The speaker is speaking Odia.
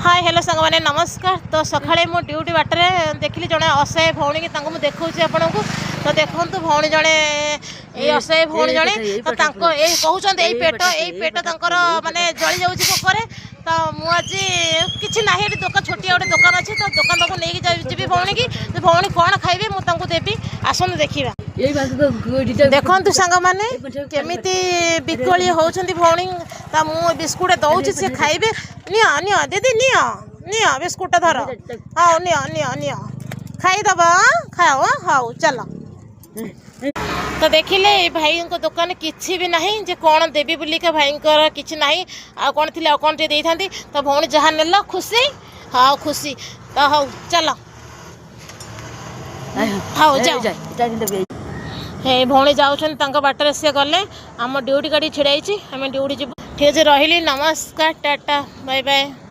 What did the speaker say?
ହାଏ, ହ୍ୟାଲୋ ସାଙ୍ଗମାନେ, ନମସ୍କାର। ତ ସକାଳେ ମୁଁ ଡ୍ୟୁଟି ବାଟରେ ଦେଖିଲି ଜଣେ ଅସହାୟ ଭଉଣୀକି। ତାଙ୍କୁ ମୁଁ ଦେଖାଉଛି ଆପଣଙ୍କୁ। ତ ଦେଖନ୍ତୁ, ଭଉଣୀ ଜଣେ, ଏଇ ଅସହାୟ ଭଉଣୀ ଜଣେ। ତ ତାଙ୍କ ଏଇ କହୁଛନ୍ତି, ଏଇ ପେଟ ତାଙ୍କର ମାନେ ଜଳି ଯାଉଛି ଭୋକରେ। ତ ମୁଁ ଆଜି କିଛି ନାହିଁ ଏଠି ଦୋକାନ, ଛୋଟିଆ ଗୋଟେ ଦୋକାନ ଅଛି। ତ ଦୋକାନ ପାଖକୁ ନେଇକି ଯିବି ଭଉଣୀକି। ତ ଭଉଣୀ କ'ଣ ଖାଇବେ, ମୁଁ ତାଙ୍କୁ ଦେବି। ଆସନ୍ତୁ ଦେଖିବା। ଦେଖନ୍ତୁ ସାଙ୍ଗମାନେ, କେମିତି ବିକଳି ହେଉଛନ୍ତି ଭଉଣୀ। ତା ମୁଁ ବିସ୍କୁଟ ଦଉଛି, ସେ ଖାଇବେ। ନିଅ, ନିଅ ଦିଦି, ନିଅ, ନିଅ, ବିସ୍କୁଟଟା ଧର। ହଉ, ନିଅ, ନିଅ, ନିଅ, ଖାଇଦବ। ଖାଅ। ହଉ, ଚାଲ। ତ ଦେଖିଲେ, ଏଇ ଭାଇଙ୍କ ଦୋକାନ କିଛି ବି ନାହିଁ ଯେ କ'ଣ ଦେବି ବୋଲିକା। ଭାଇଙ୍କର କିଛି ନାହିଁ। ଆଉ କ'ଣ ଥିଲେ ଆଉ କ'ଣ ଟିକେ ଦେଇଥାନ୍ତି। ତ ଭଉଣୀ ଯାହା ନେଲ, ଖୁସି? ହଉ, ଖୁସି ତ। ହଉ, ଚାଲ। ହଉ, ଯାଅ। ଏ ଭଉଣୀ ଯାଉଛନ୍ତି ତାଙ୍କ ବାଟରେ। ସେ ଗଲେ, ଆମ ଡ୍ୟୁଟି ଗାଡ଼ି ଛିଡ଼ା ହେଇଛି, ଆମେ ଡ୍ୟୁଟି ଯିବୁ। ଠିକ୍ ଅଛି, ରହିଲି। ନମସ୍କାର, ଟାଟା, ବାଇ ବାଇ।